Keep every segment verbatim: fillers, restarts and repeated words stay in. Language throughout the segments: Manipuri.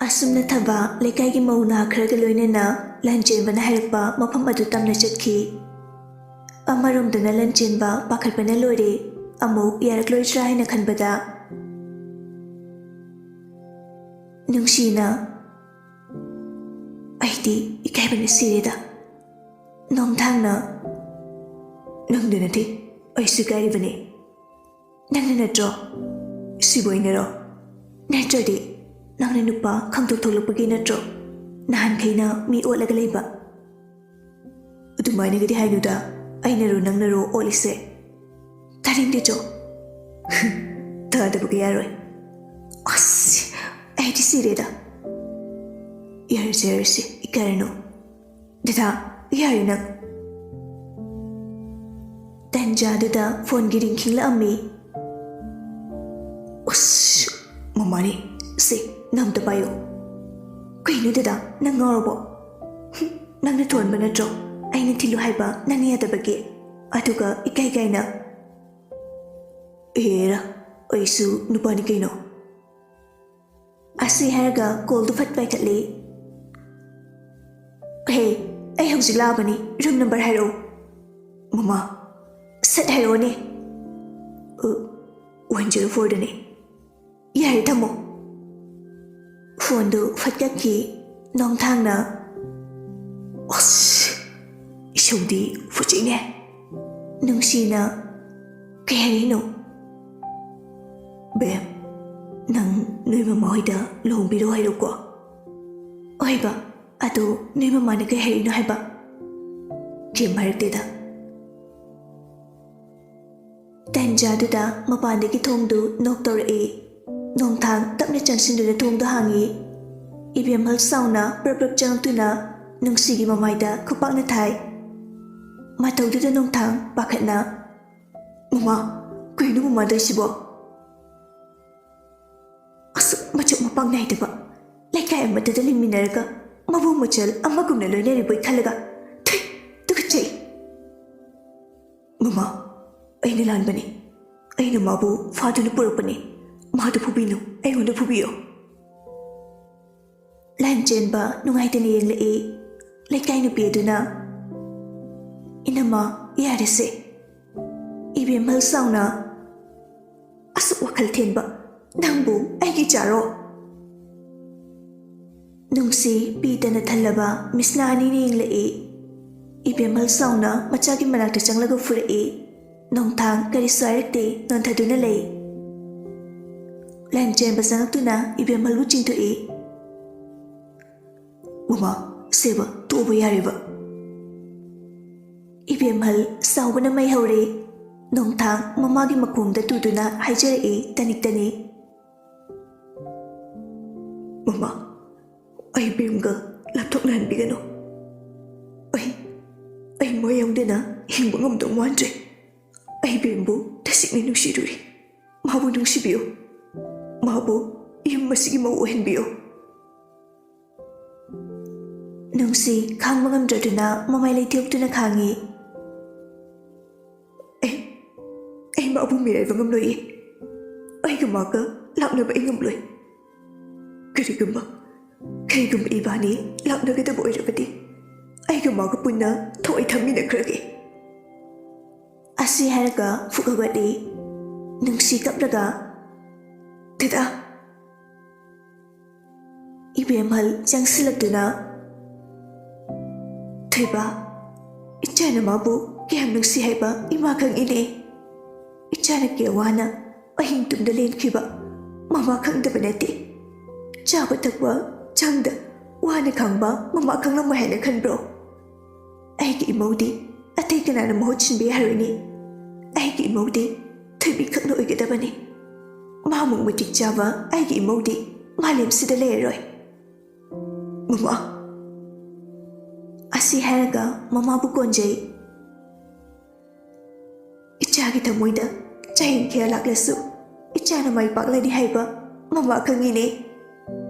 ꯑꯁꯨꯝꯅ ꯊꯕ ꯂꯩꯀꯥꯏꯒꯤ ꯃꯧ ꯅꯍꯥ ꯈꯔꯒ ꯂꯣꯏꯅꯅ ꯂꯟꯆꯦꯟꯕꯅ ꯍꯥꯏꯔꯛꯄ ꯃꯐꯝ ꯑꯗꯨ ꯇꯝꯅ ꯆꯠꯈꯤ꯫ ꯑꯃꯔꯣꯝꯗꯅ ꯂꯟꯆꯦꯟꯕ ꯄꯥꯈꯠꯄꯅ ꯂꯣꯏꯔꯦ, ꯑꯃꯨꯛ ꯌꯥꯔꯛꯂꯣꯏꯗ꯭ꯔꯥ ꯍꯥꯏꯅ ꯈꯟꯕꯗ ꯅꯨꯡꯁꯤꯅ, "ꯑꯩꯗꯤ ꯏꯀꯥꯏꯕꯅ ꯁꯤꯔꯦꯗ꯫ ꯅꯣꯡꯊꯥꯡꯅ, ꯅꯪꯗ ꯅꯠꯇꯦ, ꯑꯩꯁꯨ ꯏꯀꯥꯏꯔꯤꯕꯅꯤ꯫ ꯅꯪꯅ ꯅꯠꯇ꯭ꯔꯣ? ꯁꯤꯕꯨ ꯑꯩꯅꯔꯣ? ꯅꯠꯇ꯭ꯔꯗꯤ ꯅꯪꯅ ꯅꯨꯄꯥ ꯈꯪꯗꯣꯛ ꯊꯣꯛꯂꯛꯄꯒꯤ ꯅꯠꯇ꯭ꯔꯣ ꯅꯍꯥꯟꯈꯩꯅ ꯃꯤ ꯑꯣꯠꯂꯒ ꯂꯩꯕ?" "ꯑꯗꯨꯃꯥꯏꯅꯒꯗꯤ ꯍꯥꯏꯅꯨꯗ, ꯑꯩꯅꯔꯣ ꯅꯪꯅꯔꯣ ꯑꯣꯠꯂꯤꯁꯦ? ꯇꯥꯅꯤꯡꯗꯦ ꯆꯣ꯫ ꯇꯥꯗꯕꯒ ꯌꯥꯔꯣꯏ꯫ ꯑꯁ, ꯑꯩꯗꯤ ꯁꯤꯔꯦꯗ꯫ ꯌꯥꯔꯁꯦ, ꯌꯥꯔꯁꯦ, ꯏꯀꯥꯏꯔꯅꯨ꯫ ꯗꯗꯥ, ꯌꯥꯔꯦ ꯅꯪ꯫" ꯇꯟꯖꯥꯗꯨꯗ ꯐꯣꯟꯒꯤ ꯔꯤꯡ ꯈꯤꯡꯂꯛꯑꯝꯃꯤ꯫ ꯑꯁ, ꯃꯃꯥꯅꯤ, ꯁꯦ, ꯅꯪ ꯑꯝꯇ ꯄꯥꯏꯌꯣ꯫ ꯀꯩꯅꯣ ꯗꯗꯥ, ꯅꯪ ꯉꯥꯎꯔꯕꯣ? ꯍꯨꯝ, ꯅꯪꯅ ꯊꯣꯟꯕ ꯅꯠꯇ꯭ꯔꯣ ꯑꯩꯅ ꯊꯤꯜꯂꯨ ꯍꯥꯏꯕ ꯅꯪꯅ ꯌꯥꯗꯕꯒꯤ? ꯑꯗꯨꯒ ꯏꯀꯥꯏ ꯀꯥꯏꯅ꯫ ꯑꯦꯔꯥ, ꯑꯩꯁꯨ ꯅꯨꯄꯥꯅꯤ ꯀꯩꯅꯣ꯫ ꯑꯁꯤ ꯍꯥꯏꯔꯒ ꯀꯣꯜꯗꯨ ꯐꯠ ꯄꯥꯏꯈꯠꯂꯤ꯫ "ꯍꯦ, ꯑꯩ ꯍꯧꯖꯤꯛ ꯂꯥꯛꯑꯕꯅꯤ, ꯔꯨꯝ ꯅꯝꯕꯔ ꯍꯥꯏꯔꯛꯑꯣ꯫" "ꯃꯃꯥ, ꯁꯠ ꯍꯥꯏꯔꯛꯑꯣꯅꯦ꯫" "ꯑ, ꯋꯥꯟ ꯖꯤꯔꯣ ꯐꯣꯔꯗꯅꯦ꯫" "ꯌꯥꯔꯦ, ꯊꯝꯃꯣ꯫" ꯐꯣꯟꯗꯨ ꯐꯠ ꯀꯛꯈꯤ꯫ ꯅꯣꯡꯊꯥꯡꯅ, "ꯑꯁ, ꯏꯁꯧꯗꯤ ꯐꯨꯆꯩꯅꯦ꯫" ꯅꯨꯡꯁꯤꯅ, "ꯀꯩ ꯍꯥꯏꯔꯤꯅꯣ?" "ꯕꯦꯝ, ꯅꯪ ꯅꯣꯏ ꯃꯃꯥ ꯍꯣꯏꯗ ꯂꯨꯍꯣꯡꯕꯤꯔꯣ ꯍꯥꯏꯔꯣꯀꯣ꯫" "ꯍꯣꯏꯕ, ꯑꯗꯣ ꯅꯣꯏ ꯃꯃꯥꯅ ꯀꯩ ꯍꯥꯏꯔꯤꯅꯣ ꯍꯥꯏꯕ?" "ꯀꯩꯝ ꯍꯥꯏꯔꯛꯇꯦꯗ꯫" ꯇꯟꯖꯥꯗꯨꯗ ꯃꯄꯥꯟꯗꯒꯤ ꯊꯣꯡꯗꯨ ꯅꯣꯛ ꯇꯧꯔꯛꯏ꯫ ꯅꯣꯡꯊꯥꯡ ꯇꯞꯅ ꯆꯪꯁꯤꯟꯗꯨꯅ ꯊꯣꯡꯗꯨ ꯍꯥꯡꯉꯤ꯫ ꯏꯕꯦꯝꯍꯜ ꯆꯥꯎꯅ ꯄ꯭ꯔꯞ ꯄ꯭ꯔꯞ ꯆꯪꯉꯛꯇꯨꯅ ꯅꯨꯡꯁꯤꯒꯤ ꯃꯃꯥꯏꯗ ꯈꯨꯄꯥꯛꯅ ꯊꯥꯏ꯫ ꯃꯇꯧꯗꯨꯗ ꯅꯣꯡꯊꯥꯡ ꯄꯥꯈꯠꯅ, "ꯃꯃꯥ, ꯀꯩꯅꯣ ꯃꯃꯥ ꯇꯧꯏꯁꯤꯕꯣ? ꯑꯁꯨꯛ ꯃꯆꯨ ꯃꯄꯥꯡ ꯅꯥꯏꯗꯕ, ꯂꯩꯀꯥꯏ ꯑꯃꯠꯇꯗ ꯂꯩꯃꯤꯟꯅꯔꯒ ꯃꯕꯨꯡ ꯃꯆꯜ ꯑꯃꯒꯨꯝꯅ ꯂꯣꯏꯅꯔꯤꯕꯣꯏ ꯈꯜꯂꯒ, ꯊꯨꯏ, ꯇꯨꯀꯠꯆꯩ꯫" "ꯃꯃꯥ, ꯑꯩꯅ ꯂꯥꯟꯕꯅꯤ꯫ ꯑꯩꯅ ꯃꯥꯕꯨ ꯐꯥꯗꯨꯅ ꯄꯨꯔꯛꯄꯅꯤ꯫ ꯃꯥꯗꯨ ꯐꯨꯕꯤꯅꯨ, ꯑꯩꯉꯣꯟꯗ ꯐꯨꯕꯤꯌꯣ꯫" ꯂꯥꯏꯟ ꯆꯦꯟꯕ ꯅꯨꯡꯉꯥꯏꯇꯅ ꯌꯦꯡꯂꯛꯏ꯫ ꯂꯩꯀꯥꯏ ꯅꯨꯄꯤ ꯑꯗꯨꯅ, "ꯏꯅꯝꯃ, ꯌꯥꯔꯦꯁꯦ꯫ ꯏꯕꯦꯝꯍꯜ ꯆꯥꯎꯅ ꯑꯁꯨꯛ ꯋꯥꯈꯜ ꯊꯦꯟꯕ ꯅꯪꯕꯨ ꯑꯩꯒꯤ ꯏꯆꯥꯔꯣ?" ꯅꯨꯡꯁꯤ ꯄꯤꯗꯅ ꯊꯜꯂꯕ ꯃꯤꯁꯅꯥ ꯑꯅꯤꯅ ꯌꯦꯡꯂꯛꯏ꯫ ꯏꯕꯦꯝꯍꯜ ꯆꯥꯎꯅ ꯃꯆꯥꯒꯤ ꯃꯅꯥꯛꯇ ꯆꯪꯂꯒ ꯐꯨꯔꯛꯏ꯫ ꯅꯣꯡꯊꯥꯡ ꯀꯔꯤꯁꯨ ꯍꯥꯏꯔꯛꯇꯦ, ꯅꯣꯟꯊꯗꯨꯅ ꯂꯩ꯫ ꯂꯥꯏꯟ ꯆꯦꯟꯕ ꯆꯪꯂꯛꯇꯨꯅ ꯏꯕꯦꯝꯍꯜꯕꯨ ꯆꯤꯡꯊꯣꯛꯏ꯫ "ꯃꯃꯥ, ꯁꯦꯕ ꯇꯣꯛꯑꯕ ꯌꯥꯔꯦꯕ?" ꯏꯕꯦꯝꯍꯜ ꯁꯥꯎꯕꯅ ꯃꯩ ꯍꯧꯔꯦ꯫ ꯅꯣꯡꯊꯥꯡ ꯃꯃꯥꯒꯤ ꯃꯈꯣꯡꯗ ꯇꯨꯗꯨꯅ ꯍꯥꯏꯖꯔꯛꯏ ꯇꯅꯤꯛ ꯇꯅꯤꯛ꯫ "ꯃꯃꯥ, ꯑꯩ ꯕꯦꯝꯒ ꯂꯥꯞꯊꯣꯛꯅꯍꯟꯕꯤꯒꯅꯨ꯫ ꯑꯩ, ꯑꯩ ꯃꯣꯏ ꯌꯥꯎꯗꯅ ꯍꯤꯡꯕ ꯉꯝꯗꯧ ꯃꯥꯟꯗ꯭ꯔꯦ꯫ ꯑꯩ ꯕꯦꯝꯕꯨ ꯇꯁꯦꯡꯅ ꯅꯨꯡꯁꯤꯔꯨꯔꯦ꯫ ꯃꯥꯕꯨ ꯅꯨꯡꯁꯤꯕꯤꯌꯨ꯫ ꯃꯥꯕꯨ ꯌꯨꯝ ꯑꯁꯤꯒꯤ ꯃꯧ ꯑꯣꯏꯍꯟꯕꯤꯌꯨ꯫" ꯅꯨꯡꯁꯤ ꯈꯥꯡꯕ ꯉꯝꯗ꯭ꯔꯗꯨꯅ ꯃꯃꯥꯏ ꯂꯩꯊꯣꯛꯇꯨꯅ ꯈꯥꯡꯉꯤ꯫ "ꯑꯩ, ꯑꯩ ꯃꯥꯕꯨ ꯃꯤꯔꯥꯏꯕ ꯉꯝꯂꯣꯏꯌꯦ꯫ ꯑꯩꯒ ꯃꯥꯒ ꯂꯥꯛꯅꯕ ꯑꯩ ꯉꯝꯂꯣꯏ꯫ ꯀꯔꯤꯒꯨꯝꯕ, ꯀꯔꯤꯒꯨꯝꯕ ꯏꯕꯥꯅꯤ ꯂꯥꯛꯅꯒꯗꯕ ꯑꯣꯏꯔꯕꯗꯤ ꯑꯩꯒ ꯃꯥꯒ ꯄꯨꯟꯅ ꯊꯋꯥꯏ ꯊꯝꯃꯤꯟꯅꯈ꯭ꯔꯒꯦ꯫" ꯑꯁꯤ ꯍꯥꯏꯔꯒ ꯐꯨꯛ ꯍꯧꯒꯠꯂꯤ꯫ ꯅꯨꯡꯁꯤ ꯀꯞꯂꯒ, "ꯗꯗꯥ!" ꯏꯕꯦꯝꯍꯜ ꯆꯪꯁꯤꯜꯂꯛꯇꯨꯅ, "ꯊꯣꯏꯕ, ꯏꯆꯥꯅ ꯃꯥꯕꯨ ꯀꯌꯥꯝ ꯅꯨꯡꯁꯤ ꯍꯥꯏꯕ ꯏꯃꯥ ꯈꯪꯏꯅꯦ꯫ ꯏꯆꯥꯅ ꯀꯌꯥ ꯋꯥꯅ ꯑꯍꯤꯡ ꯇꯨꯝꯗ ꯂꯦꯟꯈꯤꯕ ꯃꯃꯥ ꯈꯪꯗꯕ ꯅꯠꯇꯦ꯫ ꯆꯥꯕ ꯊꯛꯄ ꯆꯪꯗ ꯋꯥꯅ ꯈꯥꯡꯕ ꯃꯃꯥ ꯈꯪꯂꯝꯃꯣꯏ ꯍꯥꯏꯅ ꯈꯟꯕ꯭ꯔꯣ? ꯑꯩꯒꯤ ꯏꯃꯧꯗꯤ ꯑꯇꯩ ꯀꯅꯥꯅ ꯃꯍꯨꯠ ꯁꯤꯟꯕ ꯌꯥꯔꯣꯏꯅꯦ꯫ ꯑꯩꯒꯤ ꯏꯃꯧꯗꯤ ꯊꯣꯏꯕꯤ ꯈꯛꯅ ꯑꯣꯏꯒꯗꯕꯅꯤ꯫ ꯃꯥꯃꯨꯛ ꯃꯇꯤꯛ ꯆꯥꯕ ꯑꯩꯒꯤ ꯏꯃꯧꯗꯤ ꯃꯥꯂꯦꯝꯁꯤꯗ ꯂꯩꯔꯔꯣꯏ꯫ ꯃꯃꯥ꯫" ꯑꯁꯤ ꯍꯥꯏꯔꯒ ꯃꯃꯥꯕꯨ ꯀꯣꯟꯖꯩ꯫ "ꯏꯆꯥꯒꯤ ꯊꯃꯣꯏꯗ ꯆꯌꯦꯡ ꯀꯌꯥ ꯂꯥꯛꯂꯁꯨ ꯏꯆꯥꯅ ꯃꯥꯏ ꯄꯥꯛꯂꯅꯤ ꯍꯥꯏꯕ ꯃꯃꯥ ꯈꯪꯉꯤꯅꯦ꯫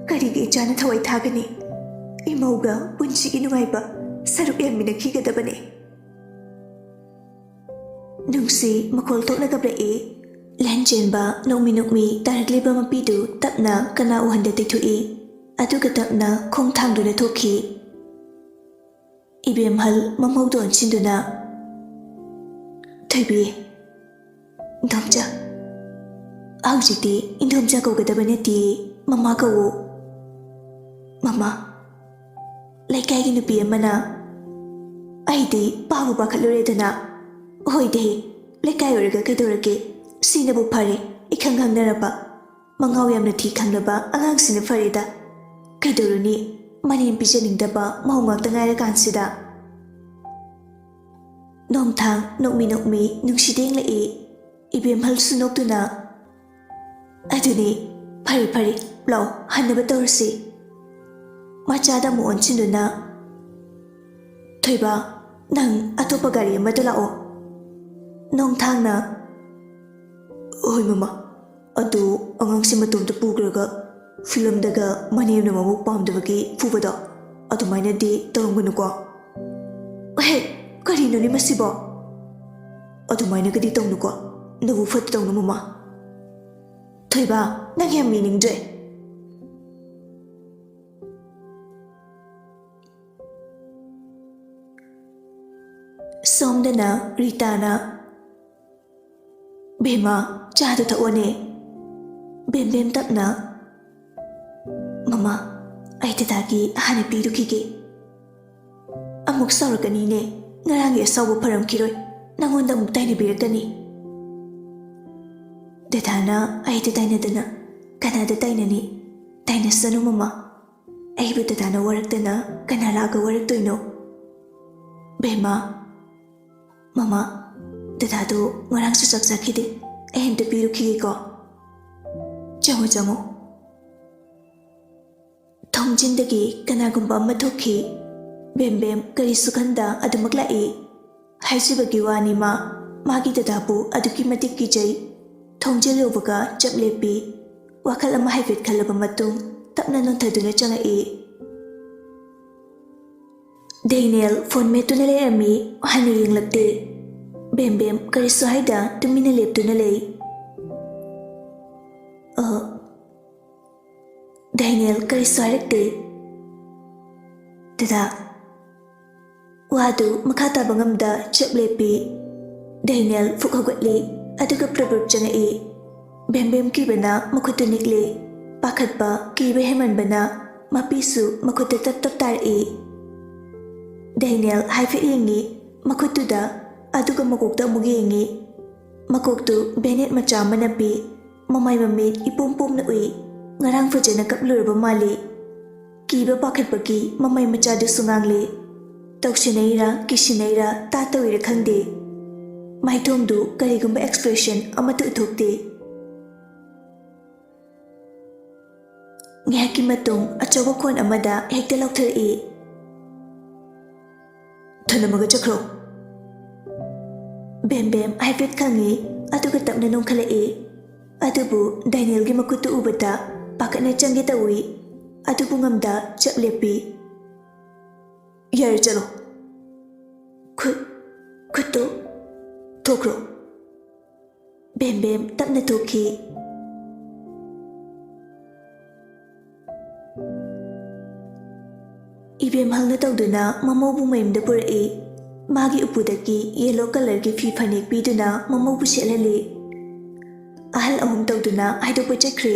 ꯀꯔꯤꯒꯤ ꯏꯆꯥꯅ ꯊꯋꯥꯏ ꯊꯥꯒꯅꯤ? ꯏꯃꯧꯒ ꯄꯨꯟꯁꯤꯒꯤ ꯅꯨꯡꯉꯥꯏꯕ ꯁꯔꯨꯛ ꯌꯥꯃꯤꯟꯅꯈꯤꯒꯗꯕꯅꯤ꯫" ꯅꯨꯡꯁꯤ ꯃꯈꯣꯜ ꯊꯣꯛꯅ ꯀꯞꯂꯛꯏ꯫ ꯂꯦꯟ ꯆꯦꯟꯕ ꯅꯣꯛꯃꯤ ꯅꯣꯛꯃꯤ ꯇꯥꯔꯛꯂꯤꯕ ꯃꯄꯤꯗꯨ ꯇꯞꯅ ꯀꯅꯥ ꯎꯍꯟꯗ ꯇꯩꯊꯣꯛꯏ꯫ ꯑꯗꯨꯒ ꯇꯞꯅ ꯈꯣꯡ ꯊꯥꯡꯗꯨꯅ ꯊꯣꯛꯈꯤ꯫ ꯏꯕꯦꯝꯍꯜ ꯃꯃꯧꯗ ꯑꯣꯟꯁꯤꯟꯗꯨꯅ, "ꯊꯣꯏꯕꯤ, ꯏꯟꯗꯣꯝꯆꯥ, ꯍꯧꯖꯤꯛꯇꯤ ꯏꯟꯗꯣꯝꯆꯥ ꯀꯧꯒꯗꯕ ꯅꯠꯇꯦ, ꯃꯃꯥ ꯀꯧꯋꯣ꯫ ꯃꯃꯥ, ꯂꯩꯀꯥꯏꯒꯤ ꯅꯨꯄꯤ ꯑꯃꯅ ꯑꯩꯗꯤ ꯄꯥꯕꯨ ꯄꯥꯈꯠꯂꯨꯔꯦꯗꯅ꯫ ꯍꯣꯏꯗꯦ, ꯂꯩꯀꯥꯏ ꯑꯣꯏꯔꯒ ꯀꯩꯗꯧꯔꯒꯦ? ꯁꯤꯅꯕꯨ ꯐꯔꯦ, ꯏꯈꯪ ꯈꯪꯅꯔꯕ꯫ ꯃꯉꯥꯎ ꯌꯥꯝꯅ ꯊꯤ ꯈꯪꯂꯕ ꯑꯉꯥꯡꯁꯤꯅ ꯐꯔꯦꯗ꯫ ꯀꯩꯗꯧꯔꯨꯅꯤ, ꯃꯅꯦꯝ ꯄꯤꯖꯅꯤꯡꯗꯕ ꯃꯧ ꯉꯥꯛꯇ ꯉꯥꯏꯔꯀꯥꯟꯁꯤꯗ꯫" ꯅꯣꯡꯊꯥꯡ ꯅꯣꯛꯃꯤ ꯅꯣꯛꯃꯤ ꯅꯨꯡꯁꯤ ꯇꯦꯡꯂꯛꯏ꯫ ꯏꯕꯦꯝꯍꯜꯁꯨ ꯅꯣꯛꯇꯨꯅ, "ꯑꯗꯨꯅꯤ, ꯐꯔꯦ ꯐꯔꯦ, ꯂꯥꯛꯑꯣ, ꯍꯟꯅꯕ ꯇꯧꯔꯁꯤ꯫" ꯃꯆꯥꯗ ꯑꯃꯨꯛ ꯑꯣꯟꯁꯤꯟꯗꯨꯅ, "ꯊꯣꯏꯕ, ꯅꯪ ꯑꯇꯣꯞꯄ ꯒꯥꯔꯤ ꯑꯃꯗ ꯂꯥꯛꯑꯣ꯫" ꯅꯣꯡꯊꯥꯡꯅ, "ꯍꯣꯏ ꯃꯃꯥ, ꯑꯗꯨ ꯑꯉꯥꯡꯁꯦ ꯃꯇꯣꯝꯇ ꯄꯨꯈ꯭ꯔꯒ ꯐꯤꯂꯝꯗꯒ ꯃꯅꯦꯝꯅ ꯃꯕꯨꯛ ꯄꯥꯝꯗꯕꯒꯤ ꯐꯨꯕꯗꯣ, ꯑꯗꯨꯃꯥꯏꯅꯗꯤ ꯇꯧꯔꯝꯒꯅꯨꯀꯣ꯫" "ꯍꯦ, ꯀꯔꯤꯅꯣꯅꯦ ꯃꯁꯤꯕꯣ? ꯑꯗꯨꯃꯥꯏꯅꯒꯗꯤ ꯇꯧꯅꯨꯀꯣ, ꯅꯕꯨ ꯐꯠꯇ ꯇꯧꯅꯨ ꯃꯃꯥ꯫" "ꯊꯣꯏꯕ, ꯅꯪ ꯌꯥꯝ ꯌꯦꯡꯅꯤꯡꯗ꯭ꯔꯦ꯫" ꯁꯣꯝꯗꯅ ꯔꯤꯇꯥꯅ, "ꯕꯦꯝꯃ, ꯆꯥꯗꯨ ꯊꯛꯑꯣꯅꯦ꯫" ꯕꯦꯝꯕꯦꯝ ꯇꯞꯅ, "ꯃꯃꯥ, ꯑꯩ ꯗꯗꯥꯒꯤ ꯍꯥꯟꯅ ꯄꯤꯔꯨꯈꯤꯒꯦ꯫ ꯑꯃꯨꯛ ꯁꯥꯎꯔꯛꯀꯅꯤꯅꯦ, ꯉꯔꯥꯡꯒꯤ ꯑꯁꯥꯎꯕ ꯐꯔꯝꯈꯤꯔꯣꯏ, ꯅꯪꯉꯣꯟꯗ ꯑꯃꯨꯛ ꯇꯥꯏꯅꯕꯤꯔꯛꯀꯅꯤ꯫" ꯗꯗꯥꯅ ꯑꯩꯗ ꯇꯥꯏꯅꯗꯅ ꯀꯅꯥꯗ ꯇꯥꯏꯅꯅꯤ? ꯇꯥꯏꯅꯁꯅꯨ ꯃꯃꯥ, ꯑꯩꯕꯨ ꯗꯗꯥꯅ ꯋꯥꯔꯛꯇꯅ ꯀꯅꯥ ꯂꯥꯛꯑꯒ ꯋꯥꯔꯛꯇꯣꯏꯅꯣ? ꯕꯦꯝꯃ, ꯃꯃꯥ, ꯗꯗꯥꯗꯣ ꯉꯔꯥꯡꯁꯨ ꯆꯥꯛ ꯆꯥꯈꯤꯗꯦ, ꯑꯩ ꯑꯝꯇ ꯄꯤꯔꯨꯈꯤꯒꯦꯀꯣ꯫ ꯆꯪꯉꯣ, ꯆꯪꯉꯣ꯫" ꯊꯣꯡꯖꯤꯟꯗꯒꯤ ꯀꯅꯥꯒꯨꯝꯕ ꯑꯃ ꯊꯣꯛꯈꯤ꯫ ꯕꯦꯝꯕꯦꯝ ꯀꯔꯤꯁꯨ ꯈꯟꯗ ꯑꯗꯨꯃꯛ ꯂꯥꯛꯏ꯫ ꯍꯥꯏꯖꯕꯒꯤ ꯋꯥꯅꯤ ꯃꯥ, ꯃꯥꯒꯤ ꯗꯗꯥꯕꯨ ꯑꯗꯨꯛꯀꯤ ꯃꯇꯤꯛ ꯀꯤꯖꯩ꯫ ꯊꯣꯡꯖꯤꯜ ꯌꯧꯕꯒ ꯆꯞ ꯂꯦꯞꯄꯤ꯫ ꯋꯥꯈꯜ ꯑꯃ ꯍꯥꯏꯐꯦꯠ ꯈꯜꯂꯕ ꯃꯇꯨꯡ ꯇꯞꯅ ꯅꯣꯟꯊꯗꯨꯅ ꯆꯪꯉꯛꯏ꯫ ꯗꯦꯅꯤꯌꯦꯜ ꯐꯣꯟ ꯃꯦꯠꯇꯨꯅ ꯂꯩꯔꯝꯃꯤ, ꯍꯟꯅ ꯌꯦꯡꯂꯛꯇꯦ꯫ ꯕꯦꯝꯕꯦꯝ ꯀꯔꯤꯁꯨ ꯍꯥꯏꯗ ꯇꯨꯃꯤꯟꯅ ꯂꯦꯞꯇꯨꯅ ꯂꯩ꯫ "ꯑ, ꯗꯦꯅꯤꯌꯦꯜ ꯀꯔꯤꯁꯨ ꯍꯥꯏꯔꯛꯇꯦ꯫ ꯗꯗꯥ꯫ ꯋꯥꯗꯨ ꯃꯈꯥ ꯇꯥꯕ ꯉꯝꯗ ꯆꯞ ꯂꯦꯞꯄꯤ꯫ ꯗꯦꯅꯤꯌꯦꯜ ꯐꯨꯛ ꯍꯧꯒꯠꯂꯤ, ꯑꯗꯨꯒ ꯄ꯭ꯔꯕꯨꯞ ꯆꯪꯉꯛꯏ꯫ ꯕꯦꯝꯕꯦꯝ ꯀꯤꯕꯅ ꯃꯈꯨꯠꯇꯨ ꯅꯤꯛꯂꯤ꯫ ꯄꯥꯈꯠꯄ, ꯀꯤꯕ ꯍꯦꯟꯃꯟꯕꯅ ꯃꯄꯤꯁꯨ ꯃꯈꯨꯠꯇ ꯇꯞ ꯇꯞ ꯇꯥꯔꯛꯏ꯫ ꯗꯦꯅꯤꯌꯦꯜ ꯍꯥꯏꯐꯦꯠ ꯌꯦꯡꯉꯤ ꯃꯈꯨꯠꯇꯨꯗ, ꯑꯗꯨꯒ ꯃꯀꯣꯛꯇ ꯑꯃꯨꯛ ꯌꯦꯡꯉꯤ꯫ ꯃꯀꯣꯛꯇꯨ ꯕꯦꯅꯦꯠ ꯃꯆꯥ ꯑꯃꯅ ꯄꯤ꯫ ꯃꯃꯥꯏ ꯃꯃꯤꯠ ꯏꯄꯣꯝ ꯄꯣꯝꯅ ꯎꯏ꯫ ꯉꯔꯥꯡ ꯐꯖꯅ ꯀꯞꯂꯨꯔꯕ ꯃꯥꯜꯂꯤ꯫ ꯀꯤꯕ ꯄꯥꯈꯠꯄꯒꯤ ꯃꯃꯩ ꯃꯆꯥꯗꯨꯁꯨ ꯉꯥꯡꯂꯤ꯫ ꯇꯧꯁꯤꯟꯅꯩꯔꯥ, ꯀꯤꯁꯤꯟꯅꯩꯔꯥ, ꯇꯥ ꯇꯧꯏꯔꯥ ꯈꯪꯗꯦ꯫ ꯃꯥꯏꯊꯣꯡꯗꯨ ꯀꯔꯤꯒꯨꯝꯕ ꯑꯦꯛꯁꯄ꯭ꯔꯦꯁꯟ ꯑꯃꯠꯇ ꯎꯠꯊꯣꯛꯇꯦ꯫ ꯉꯥꯏꯍꯥꯛꯀꯤ ꯃꯇꯨꯡ ꯑꯆꯧꯕ ꯈꯣꯟ ꯑꯃꯗ ꯍꯦꯛꯇ ꯂꯥꯎꯊꯔꯛꯏ, "ꯊꯅꯝꯃꯒ ꯆꯠꯈ꯭ꯔꯣ!" ꯕꯦꯝ ꯕꯦꯝ ꯍꯥꯏꯐꯦꯠ ꯈꯪꯉꯤ, ꯑꯗꯨꯒ ꯇꯞꯅ ꯅꯣꯡꯈꯠꯂꯛꯏ꯫ ꯑꯗꯨꯕꯨ ꯗꯦꯅꯤꯌꯦꯜꯒꯤ ꯃꯈꯨꯠꯇꯨ ꯎꯕꯗ ꯄꯥꯈꯠꯅ ꯆꯪꯒꯦ ꯇꯧꯏ, ꯑꯗꯨꯕꯨ ꯉꯝꯗ ꯆꯞ ꯂꯦꯞꯄꯤ꯫ "ꯌꯥꯔꯦ, ꯆꯠꯂꯣ꯫ ꯈꯨꯠ, ꯈꯨꯠꯇꯨ ꯊꯣꯛꯈ꯭ꯔꯣ꯫" ꯕꯦꯝ ꯕꯦꯝ ꯇꯞꯅ ꯊꯣꯛꯈꯤ꯫ ꯏꯕꯦꯝꯍꯜꯅ ꯇꯧꯗꯨꯅ ꯃꯃꯧꯕꯨ ꯃꯌꯨꯝꯗ ꯄꯨꯔꯛꯏ꯫ ꯃꯥꯒꯤ ꯎꯄꯨꯗꯒꯤ ꯌꯦꯂꯣ ꯀꯂꯔꯒꯤ ꯐꯤ ꯐꯅꯦꯛ ꯄꯤꯗꯨꯅ ꯃꯃꯧꯕꯨ ꯁꯦꯠꯍꯜꯂꯤ꯫ ꯑꯍꯜ ꯑꯍꯨꯝ ꯇꯧꯗꯨꯅ ꯍꯥꯏꯗꯣꯛꯄ ꯆꯠꯈ꯭ꯔꯦ꯫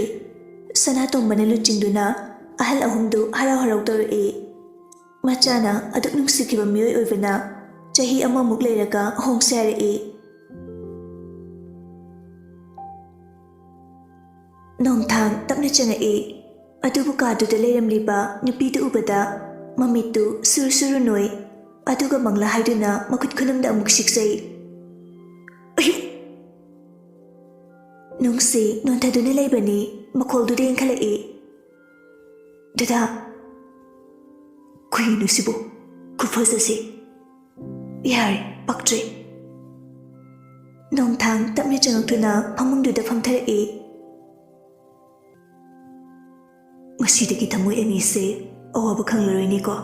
ꯁꯅꯥꯇꯣꯝꯕꯅ ꯂꯨꯆꯤꯡꯗꯨꯅ ꯑꯍꯜ ꯑꯍꯨꯝꯗꯨ ꯍꯔꯥꯎ ꯍꯔꯥꯎ ꯇꯧꯔꯛꯏ꯫ ꯃꯆꯥꯅ ꯑꯗꯨꯛ ꯅꯨꯡꯁꯤꯈꯤꯕ ꯃꯤꯑꯣꯏ ꯑꯣꯏꯕꯅ ꯆꯍꯤ ꯑꯃꯃꯨꯛ ꯂꯩꯔꯒ ꯍꯣꯡꯁꯦ ꯍꯥꯏꯔꯛꯏ꯫ ꯅꯣꯡꯊꯥꯡ ꯇꯞꯅ ꯆꯪꯉꯛꯏ꯫ ꯑꯗꯨꯕꯨ ꯀꯥꯗꯨꯗ ꯂꯩꯔꯝꯂꯤꯕ ꯅꯨꯄꯤꯗꯨ ꯎꯕꯗ ꯃꯃꯤꯠꯇꯨ ꯁꯨꯔꯨ ꯁꯨꯔꯨ ꯅꯣꯏ꯫ ꯑꯗꯨꯒ ꯃꯪꯂꯥ ꯍꯥꯏꯗꯨꯅ ꯃꯈꯨꯠ ꯈꯨꯅꯝꯗ ꯑꯃꯨꯛ ꯁꯤꯛꯆꯩ꯫ "ꯑꯌꯨ!" ꯅꯨꯡꯁꯤ ꯅꯣꯟꯊꯗꯨꯅ ꯂꯩꯕꯅꯤ꯫ ꯃꯈꯣꯜꯗꯨꯗ ꯏꯟꯈꯠꯂꯛꯏ꯫ "ꯗꯗꯥ, ꯀꯩꯅꯣ ꯁꯤꯕꯨ? ꯈꯨꯐꯖꯁꯦ꯫ ꯌꯥꯔꯦ, ꯄꯛꯇ꯭ꯔꯦ꯫" ꯅꯣꯡꯊꯥꯡ ꯇꯞꯅ ꯆꯪꯉꯛꯇꯨꯅ ꯐꯃꯨꯡꯗꯨꯗ ꯐꯝꯊꯔꯛꯏ꯫ "ꯉꯁꯤꯗꯒꯤ ꯊꯃꯣꯏ ꯑꯅꯤꯁꯦ ꯑꯋꯥꯕ ꯈꯪꯂꯔꯣꯏꯅꯦꯀꯣ?"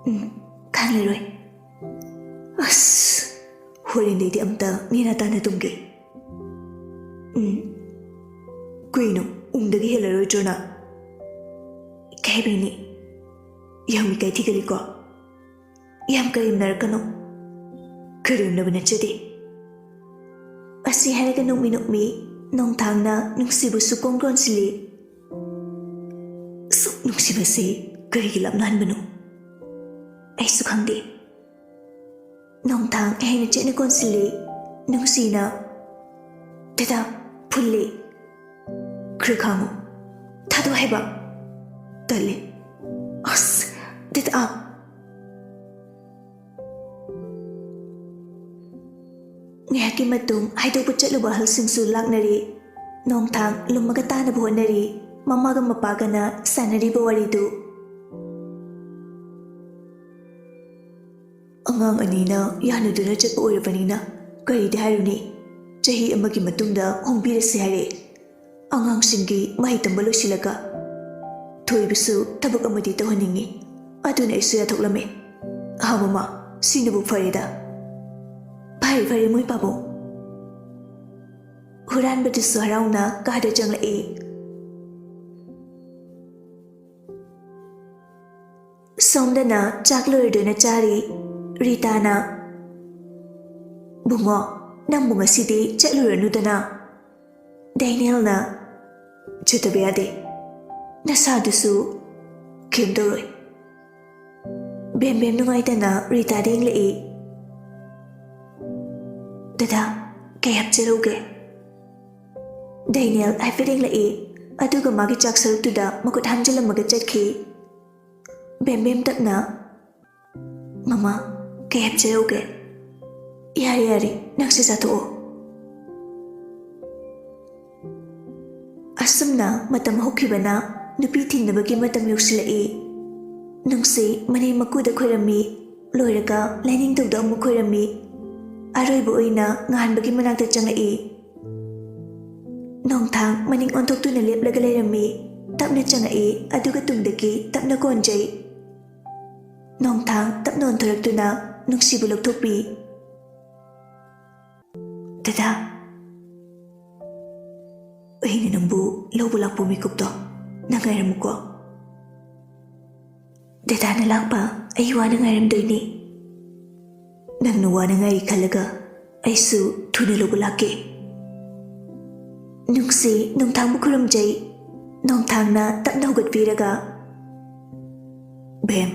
"ꯎꯝ, ꯈꯪꯂꯔꯣꯏ꯫" "ꯑꯁ, ꯍꯣꯔꯦꯟꯗꯩꯗꯤ ꯑꯝꯇ ꯅꯦꯅꯥ ꯇꯥꯅ ꯇꯨꯝꯒꯦ꯫" "ꯎꯝ, ꯀꯩꯅꯣ?" ꯗꯒꯤ ꯍꯦꯜꯂꯔꯣꯏꯗ꯭ꯔꯣ ꯅꯪ? ꯏꯀꯥꯏꯕꯩꯅꯤ꯫ ꯌꯥꯝ ꯏꯀꯥꯏ ꯊꯤꯒꯠꯂꯤꯀꯣ꯫ ꯌꯥꯝ ꯀꯔꯦꯝꯅꯔꯛꯀꯅꯨ꯫ ꯀꯔꯦꯝꯅꯕ ꯅꯠꯆꯗꯦ꯫ ꯑꯁꯤ ꯍꯥꯏꯔꯒ ꯅꯣꯛꯃꯤ ꯅꯣꯛꯃꯤ ꯅꯣꯡꯊꯥꯡꯅ ꯅꯨꯡꯁꯤꯕꯨ ꯁꯨꯛꯀꯣꯟ ꯀꯣꯟꯁꯤꯜꯂꯤ꯫ ꯁꯨꯛ ꯅꯨꯡꯁꯤꯕꯁꯤ ꯀꯔꯤꯒꯤ ꯂꯥꯞꯅꯍꯟꯕꯅꯣ? ꯑꯩꯁꯨ ꯈꯪꯗꯦ꯫ ꯅꯣꯡꯊꯥꯡ ꯍꯦꯟꯅ ꯆꯦꯠꯅ ꯀꯣꯟꯁꯤꯜꯂꯤ꯫ ꯅꯨꯡꯁꯤꯅ, "ꯗꯗꯥ, ꯐꯨꯜꯂꯤ꯫ ꯈꯔ ꯈꯥꯡꯉꯨ꯫ ꯊꯥꯗꯣꯛ ꯍꯥꯏꯕ꯫ ꯇꯜꯂꯤ꯫ ꯑꯁ, ꯗꯗꯥ!" ꯉꯥꯏꯍꯥꯛꯀꯤ ꯃꯇꯨꯡ ꯍꯥꯏꯗꯣꯛꯄ ꯆꯠꯂꯨꯕ ꯑꯍꯜꯁꯤꯡꯁꯨ ꯂꯥꯛꯅꯔꯤ꯫ ꯅꯣꯡꯊꯥꯡ ꯂꯨꯝꯃꯒ ꯇꯥꯅꯕ ꯍꯣꯠꯅꯔꯤ꯫ ꯃꯃꯥꯒ ꯃꯄꯥꯒꯅ ꯁꯥꯟꯅꯔꯤꯕ ꯋꯥꯔꯤꯗꯨ꯫ ꯑꯉꯥꯡ ꯑꯅꯤꯅ ꯌꯥꯅꯗꯨꯅ ꯆꯠꯄ ꯑꯣꯏꯔꯕꯅꯤꯅ ꯀꯔꯤꯗꯤ ꯍꯥꯏꯔꯨꯅꯤ? ꯆꯍꯤ ꯑꯃꯒꯤ ꯃꯇꯨꯡꯗ ꯍꯣꯡꯕꯤꯔꯁꯤ ꯍꯥꯏꯔꯦ꯫ ꯑꯉꯥꯡꯁꯤꯡꯒꯤ ꯃꯍꯩ ꯇꯝꯕ ꯂꯣꯏꯁꯤꯜꯂꯒ ꯊꯣꯏꯕꯁꯨ ꯊꯕꯛ ꯑꯃꯗꯤ ꯇꯧꯍꯟꯅꯤꯡꯉꯤ꯫ ꯑꯗꯨꯅ ꯑꯩꯁꯨ ꯌꯥꯊꯣꯛꯂꯝꯃꯦ꯫ "ꯍꯥ ꯃꯃꯥ, ꯁꯤꯅꯕꯨ ꯐꯔꯦꯗ꯫ ꯐꯔꯦ, ꯐꯔꯦ, ꯃꯣꯏ ꯄꯥꯕꯨꯡ"꯫ ꯍꯨꯔꯥꯟꯕꯗꯨꯁꯨ ꯍꯔꯥꯎꯅ ꯀꯥꯗ ꯆꯪꯂꯛꯏ꯫ ꯁꯣꯝꯗꯅ ꯆꯥꯛ ꯂꯣꯏꯔꯗꯨꯅ ꯆꯥꯔꯤ꯫ ꯔꯤꯇꯥꯅ, "ꯕꯨꯡꯉꯣ, ꯅꯪꯕꯨ ꯉꯁꯤꯗꯤ ꯆꯠꯂꯨꯔꯅꯨꯗꯅ"꯫ ꯗꯦꯅꯤꯌꯦꯜꯅ, "ꯆꯠꯇꯕ ꯌꯥꯗꯦ꯫ ꯅꯁꯥꯗꯨꯁꯨ ꯀꯩꯝ ꯇꯧꯔꯣꯏ"꯫ ꯕꯦꯝꯕꯦꯝ ꯅꯨꯡꯉꯥꯏꯇꯅ ꯔꯤꯇꯥꯗ ꯌꯦꯡꯂꯛꯏ꯫ "ꯗꯗꯥ, ꯀꯩ ꯍꯥꯞꯆꯔꯧꯒꯦ?" ꯗꯦꯅꯤꯌꯦꯜ ꯍꯥꯏꯐꯦꯠ ꯌꯦꯡꯂꯛꯏ, ꯑꯗꯨꯒ ꯃꯥꯒꯤ ꯆꯥꯛ ꯁꯔꯨꯛꯇꯨꯗ ꯃꯈꯨꯠ ꯍꯥꯝꯖꯤꯜꯂꯝꯃꯒ ꯆꯠꯈꯤ꯫ ꯕꯦꯝꯕꯦꯝ ꯇꯞꯅ, "ꯃꯃꯥ, ꯀꯩ ꯍꯥꯞꯆꯔꯧꯒꯦ?" "ꯌꯥꯔꯦ, ꯌꯥꯔꯦ, ꯅꯪꯁꯦ ꯆꯥꯊꯣꯛꯑꯣ"꯫ ꯑꯁꯨꯝꯅ ꯃꯇꯝ ꯍꯧꯈꯤꯕꯅ ꯅꯨꯄꯤ ꯊꯤꯅꯕꯒꯤ ꯃꯇꯝ ꯌꯧꯁꯤꯜꯂꯛꯏ꯫ ꯅꯨꯡꯁꯤ ꯃꯅꯦꯝ ꯃꯀꯨꯗ ꯈꯣꯏꯔꯝꯃꯤ, ꯂꯣꯏꯔꯒ ꯂꯥꯏꯅꯤꯡꯊꯧꯗ ꯑꯃꯨꯛ ꯈꯣꯏꯔꯝꯃꯤ꯫ ꯑꯔꯣꯏꯕ ꯑꯣꯏꯅ ꯉꯍꯥꯟꯕꯒꯤ ꯃꯅꯥꯛꯇ ꯆꯪꯉꯛꯏ꯫ ꯅꯣꯡꯊꯥꯡ ꯃꯅꯤꯡ ꯑꯣꯟꯊꯣꯛꯇꯨꯅ ꯂꯦꯞꯂꯒ ꯂꯩꯔꯝꯃꯤ꯫ ꯇꯞꯅ ꯆꯪꯉꯛꯏ, ꯑꯗꯨꯒ ꯇꯨꯡꯗꯒꯤ ꯇꯞꯅ ꯀꯣꯟꯖꯩ꯫ ꯅꯣꯡꯊꯥꯡ ꯇꯞꯅ ꯑꯣꯟꯊꯣꯔꯛꯇꯨꯅ ꯅꯨꯡꯁꯤꯕꯨ ꯂꯧꯊꯣꯛꯄꯤ꯫ "ꯗꯗꯥ"꯫ ꯅꯪꯕꯨ ꯂꯧꯕ ꯂꯥꯛꯄ ꯃꯤꯀꯨꯞꯇꯣ ꯅꯪ ꯉꯥꯏꯔꯝꯃꯨꯀꯣ꯫ ꯗꯗꯥꯅ ꯂꯥꯛꯄ ꯑꯩ ꯋꯥꯅ ꯉꯥꯏꯔꯝꯗꯣꯏꯅꯤ꯫ ꯅꯪꯅ ꯋꯥꯅ ꯉꯥꯏ ꯈꯜꯂꯒ ꯑꯩꯁꯨ ꯊꯨꯅ ꯂꯧꯕ ꯂꯥꯛꯀꯦ꯫ ꯅꯨꯡꯁꯤ ꯅꯣꯡꯊꯥꯡꯕꯨ ꯈꯨꯔꯨꯝꯖꯩ꯫ ꯅꯣꯡꯊꯥꯡꯅ ꯇꯞꯅ ꯍꯧꯒꯠꯄꯤꯔꯒ, "ꯕꯦꯝ,